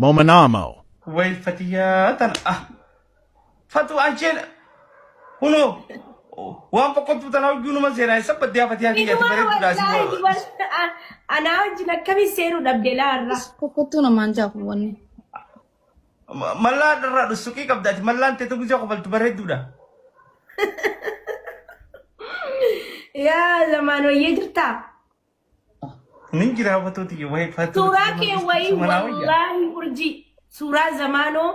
Momanamo. Way fatiyaa tana ah fatu ancheen kunoo waan boqqottuu tana hojii numa seenaa isa baddiyaa fatiyaa kiyyaatti Inuma bareedduudha asii wallaahi dubar anaa wajjin akkamiin seenuu dhabde laarra. Kokkottuu namaan jaaku wanni. Mallaa irraa dhussuqii qabda ati mallaan teetu gisee kofaltu bareedduudha. Yaa zamaan wayyee jirtaa? Nin jira fatuu tiyya wayii fatuu Suuraa tiyya kee mangistu wayii manaa wayya. wallaahi urjii suuraa zamaanoo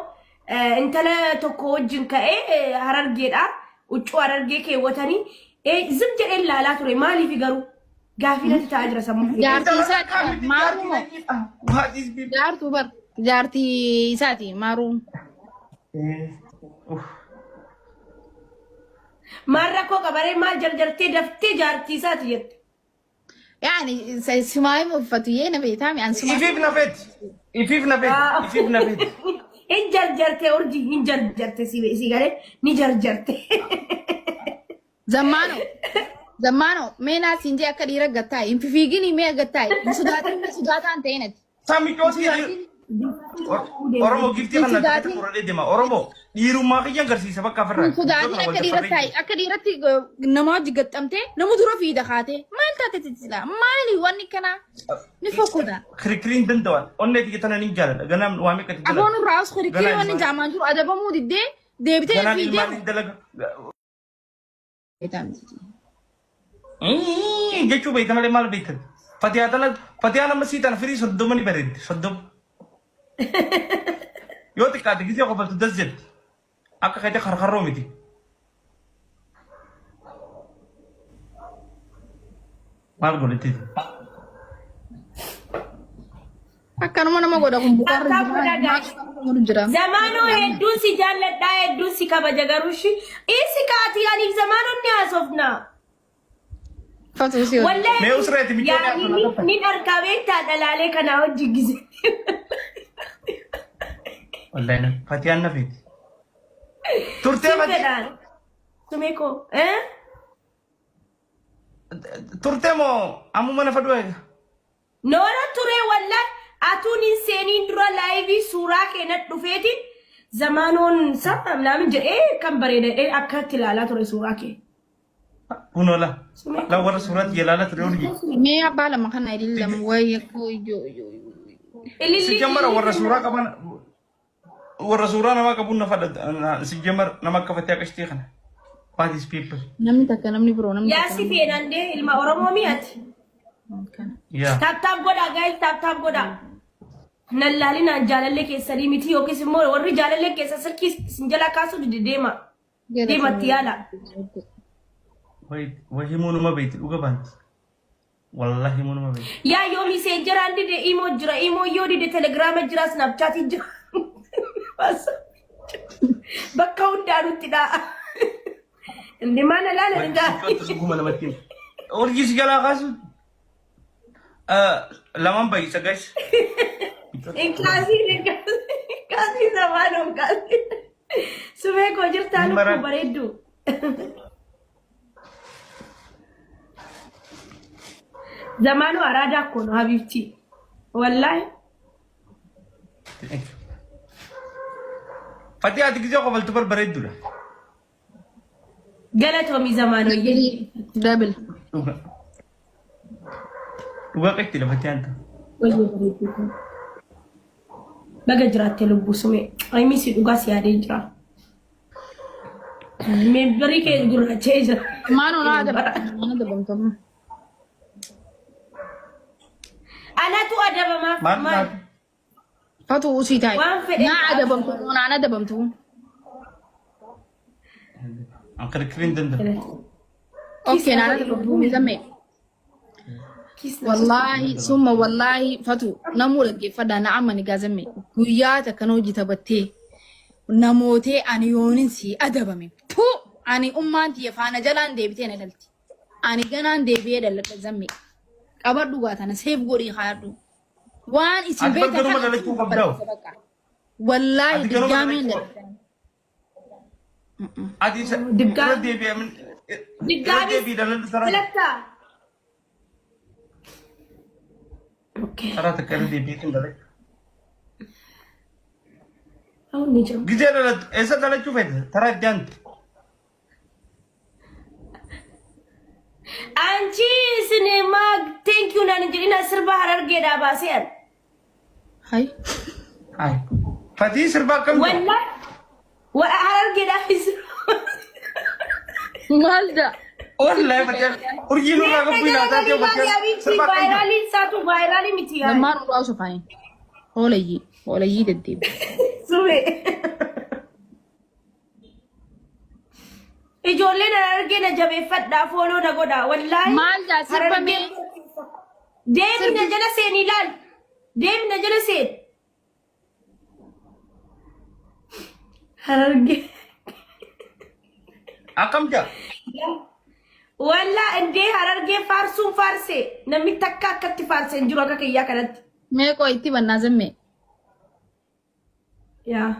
intala tokko wajjin ka'ee harargeedha. Huccuu harargee keewwatanii zim jedhee ilaalaa ture maaliif garuu gaafii natti ta'aa jira sammuu kee Jaartii Intala isaati takkaa bar miti maaruu jaartii moo? natti ah what is people. Jaartuu bar jaartii isaati maaruu. Uff. Maal rakkoo qabaree maal jarjartee daftee jaartii isaati jette. Yaani simaa himu uffatu yee na beektaa mi an simaa. Ifiif na feeti. Ifiif na feeti. Ifiif na feeti. Hin jarjarte urjii hin jarjarte si galee ni jarjarte. Zammaano zammaano mee naa siin jee akka dhiira gattaa'e hin fifiigini mee gattaa'e hin sodaatin hin sodaataan ta'in ati. Sami Hin cootii sodaatin. Oromoo giftii Hin kana takka sodaatin. fuudhee deema. Oromoo dhiirummaa kiyya agarsiisa bakka ofirraa. Hin sodaatin akka dhiira taa'e akka dhiiratti nama hojii gaxxamtee nama dura fiida kaatee maal taate titila maali wanni kanaa ni fokkota. Kirikiriin danda'an onnee tiyya tana nin jaaladha. Ganaan waa meeqa itti Aboon dalaga. irraa os kirikiri Ganaa wanni ilmaan jaamaan jiru adabamuu diddee deebitee ganaan fiidee. ilmaan hin dalaga. Jechuu beekta malee maal beektan? Fatiyaa tana Fatiyaa nama sii tana firii 30 ni bareeddi 30. Yoo xiqqaate gisee qofaltu das jetti. Akka keetii karkarroo miti. Maal godhatti? Akkanuma nama godha kun bukaarra Tap tap jira. godhaa guys. Maal jira. Zamaanoo hedduun si jaalladhaa hedduun si kabaja garuu shi isi kaatii aniif zamaanoon ni haasofna. Fatuu si hojii. Wallahi Mee usreeti michoon yaani haasofna ni tokko. ni dharkaa beektaa dhalaalee kanaa hojii gise. Wallahi na Fatiyaan na feeti. Turtee Sin Fati fedhaan. Sumee koo. Eh? turtee moo ammuma na fadhu eega. Noora turee wallahi atuun hin seeniin dura laayivii suuraa kee nat dhufeetiin zamaanoon sa naamin jedhee kan bareeda jedhee akkatti ilaalaa ture suuraa kee. Kunoo la. La warra suuraa ilaala ture urjii. Mee abbaa lama kana ilillam wayii koo ijoo ijoo. Ilillii Si jammara warra ilillii suuraa qaban warra suuraa namaa qabuun na fadha si jammar nama akka fattee qashtii kana. What is people? Namni takka namni biroo namni Yaa takka si namni feenan dee ilma Oromoo mi'ati. kana. Yaa. Taap taap godhaa gaa'el taap taap godhaa. Nan laalinaan jaalallee keessanii miti yookiis immoo warri jaalallee keessa silkii isin jalaa kaasuu dide deema. Deematti yaala. Way himuu numa beekti dhuga baanti. Wallahi himuu numa beekti. Yaa yoo miseenjeraan dide imoo jira imoo yoo dide telegiraama jira snaapchaatii jira. Bakka hundaanutti dha. Inni maana laala Way danda'a. siccootti suguma namatti hima. Urjii si jalaa kaasu. Lamaan baay'isa guys. Hin kaasiin hin kaasiin hin kaasiin zamaan hin kaasiin. Sumee koo jirtaa Hin lubbuu maran. bareedduu. Zamaanuu araadaa koo no habiibtii. Wallaahi. Fatii ati gisee kofaltu bar bareeddudha. Galatoomi zamaanoyyee. Double. Dhuga. Dhugaa qeetti lafatti aanta. Wayyee bareedduu koo. Baga jiraatte lubbuu sumee. Ayimii si dhugaa si yaadee jira. Meembarii kee gurraacha'ee jira. Maanoo naa adabamtu. Maanoo adabamtu amma. Anatu adabamaaf Maal maal? maal? Fatu usii taa'i. Waan fedhe Naa adabamtu naan adabamtu. An kirkiriin danda'u. Okay naan adabamtu miidhame. Wallaahi summa wallaahi fatu namuu dhaggeeffadhaa na amani gaazame guyyaa takka na hojii taphattee namootee ani yoonin si adabame tu ani ummaan tiyya faana jalaan deebitee na dhalti ani ganaan deebi'ee dhaladha zamme qabadhu gaa tana seef godhii kaayadhu waan isin Ati beektan garuma kana dhalachuu qabdaa. bakka wallaahi Ati garuma diggaameen dhalachuu dhaladha. Ati isa irra deebi'ee irra Diggaami deebi'ee dhaladhu saraa filattaa? Okay. saraa takka irra deebi'ee kan dhalachuu. Ni jiru. Gizee dhalattu eessa dhalachuu feete? Taraa itti aantu. Anchi sinema thank you naan hin jedhina sirba harargeedhaa baasee an. Hay. Hai. Fatii sirba akkam jira? Wallahi wa harargeedhaa fi sirba. Maal jaa? Wallahi fatii urjii nurraa qabu ilaataa ta'e fatii sirba akkam jira? Vaayiraaliin isaatu vaayiraalii miti yaa. Lammaan ulaa osoo faayin. Hoolayyii. Hoolayyii deddeebi. Sube. Ijoolleen harargee na jabeeffadhaa fooloo na godhaa wallaahi. Maal jaa sirba mee? Deemi na jala seeni ilaali. Deemi na jala seeni. Harargee. Akkam jira? Wallaa indee harargee faarsuun faarsee namni takka akkatti faarsee hin jiru akka kiyyaa kanatti. Mee qoo itti bannaa zammee. Yaa.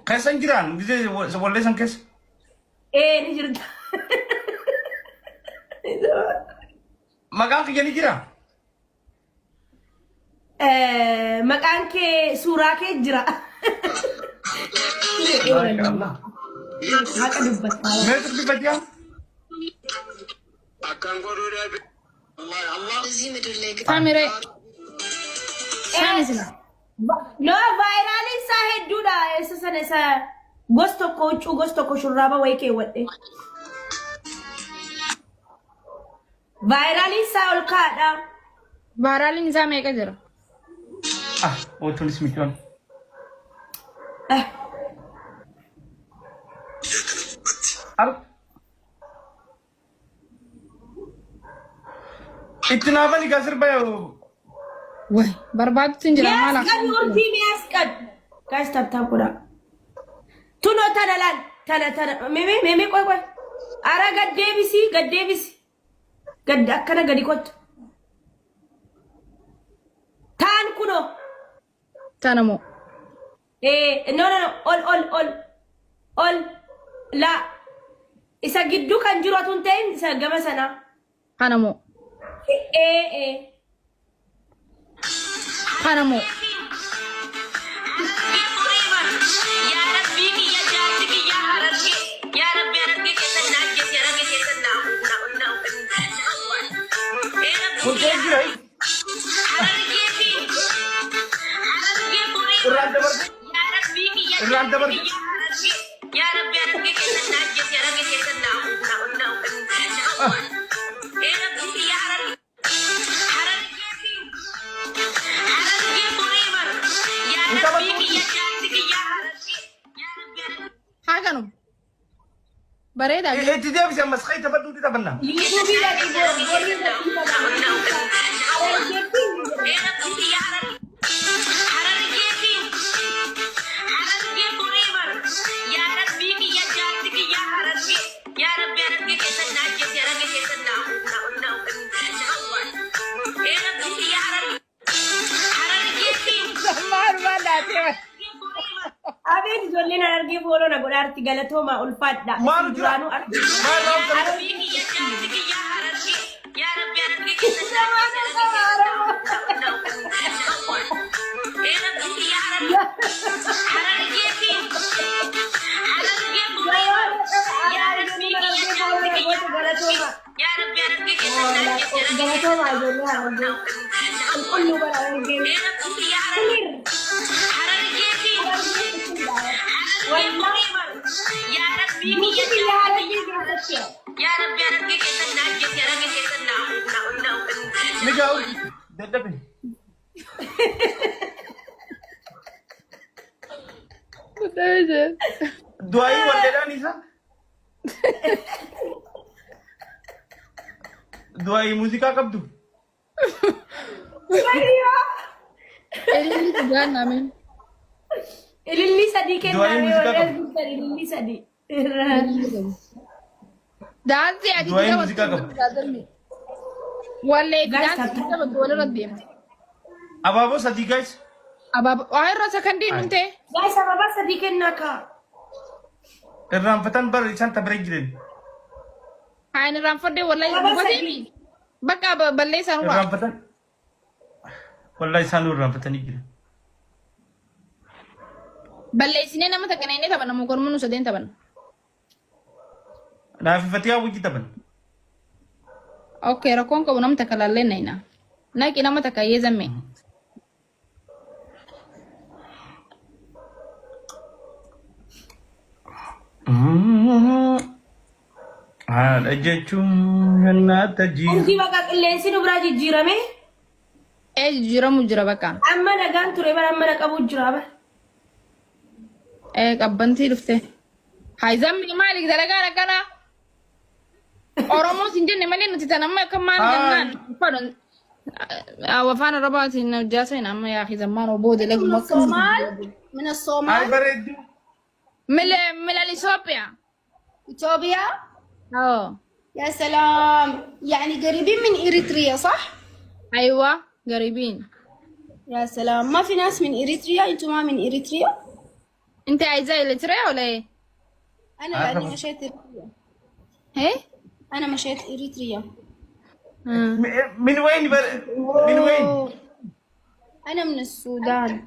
Keessa hin jiraan gisee wallee san keessa. Ee ni jirta. Maqaan kiyya ni jira. Maqaan kee suuraa kee jira. Maashaallah. Haqa dubbattaa. Mee sirbi fatiyaa? Samiree. Sami sila. No, vaayiraaliin isaa hedduudha. Isa sana isa gos tokko huccuu gos tokko shurraaba wayii keewwadhe. Vaayiraaliin isaa ol kaa'adha. Vaayiraaliin isaa meeqa jira? Ah, otuunis mitiyoon. Eh, Ar Itti naafani gaa sirba Way barbaadutti hin jira maal Mi'aas qabi urjii mi'aas qabi. Guys tap tap godhaa. Tunoo tana laal tana tana mimi mimi qoy qoy. Ara gad deebisi gad deebisi. Gad akkana gadi kottu. Taan kunoo. Tana moo? Eh, no, no, no, ol, ol, ol, ol, la. Isa gidduu kan jiru otoo hin ta'in isa gama sanaa. Kana moo? Eh, eh. Kana moo? Yaa Rabbii kiyya jaarsi kiyya harargee yaa Rabbi harargee keessan na ajjeesi harargee keessan na na na na awwaal. Ee Rabbii Kun kiyya ta'e jira. Harargee fi harargee forever. Irraan dabarte. Yaa Rabbii kiyya Irraan jaarsi dabarte. kiyya harargee yaa Rabbi harargee keessan na ajjeesi harargee keessan na na na na awwaal. Ee Rabbii kiyya harargee harargee fi harargee forever. Yaa Hin Rabbii taphattu. kiyya jaarsi kiyya harargee yaa Rabbi harargee. Haa kanuma. Bareedaa. Itti deebisi ammas kai taphadhuuti taphanna. Yuutuubii dhaqi boorri irratti Abeet ijoolleen harargee fooloo na godhaarti galatoomaa ulfaadha. Maalu Isin jira? duraanuu argu. Maal raawwatan? Galatoomaa ijoollee harargee. Qulqulluu bara harargee. Clear. Guutuu biyya harargee keessatti. Migaa dadhabe. Du'aayii walleedhaan isa. Du'aayii muuziqaa qabdu. Ililli dhugaan nameen. Ililli sadii kennaa Du'aayii muuziqaa warri qabu. gurgurtan ililli sadii. Daansii ati Du'aayii itti muuziqaa taphattu qabdu. gaazexni. Wallee itti Guys, daansii itti taphattu walirra deemte. Abaaboo sadii guys. Abaaboo waa irra sakandii nun ta'e. Guys, ababaa sadii kennaa kaa. Irraanfatan bara isaan tabira jiran. Haa inni irraanfadhee wallahi Ababaa dubatee sadii. bakka balleessaa nurraa. Irraanfatan. Wallahi isaan irraanfatanii jiran. Balleessinee nama takka naynee taphanna moo gormuu nu sadeen taphanna. Naafi fatiyaa wajji taphan. Okay, rakkoon qabu nama takka laallee nayna. Naqi nama takka iyyee zammee. Haadha jechuun jannaata jiru. Urjii bakka qilleensi nu biraa jijjiirame. Ee jijjiiramu jira bakka. Amma nagaan ture bara amma na qabu jira bara. Ee qabbantii dhufte. Hay zammi maali dalagaan akkanaa? Oromoo sin jenne malee nuti tan amma akka maal jennaan fadon afaan Arabaatiin hojjaa seen amma yaa zammaan oboo من dalaguma الصومال من Ay الصومال bareeddu. Mile milal Itoophiyaa. إثيوبيا. Oo. يا سلام، يعني قريبين من إريتريا صح؟ Aywa garibiin. يا سلام، ما في ناس من إريتريا؟ انتوا ما من إريتريا؟ Inti عايزة إريتريا ولا إيه؟ أنا لأني مشيت إريتريا. إيه؟ أنا مشيت إريتريا. من وين من وين؟ أنا من السودان.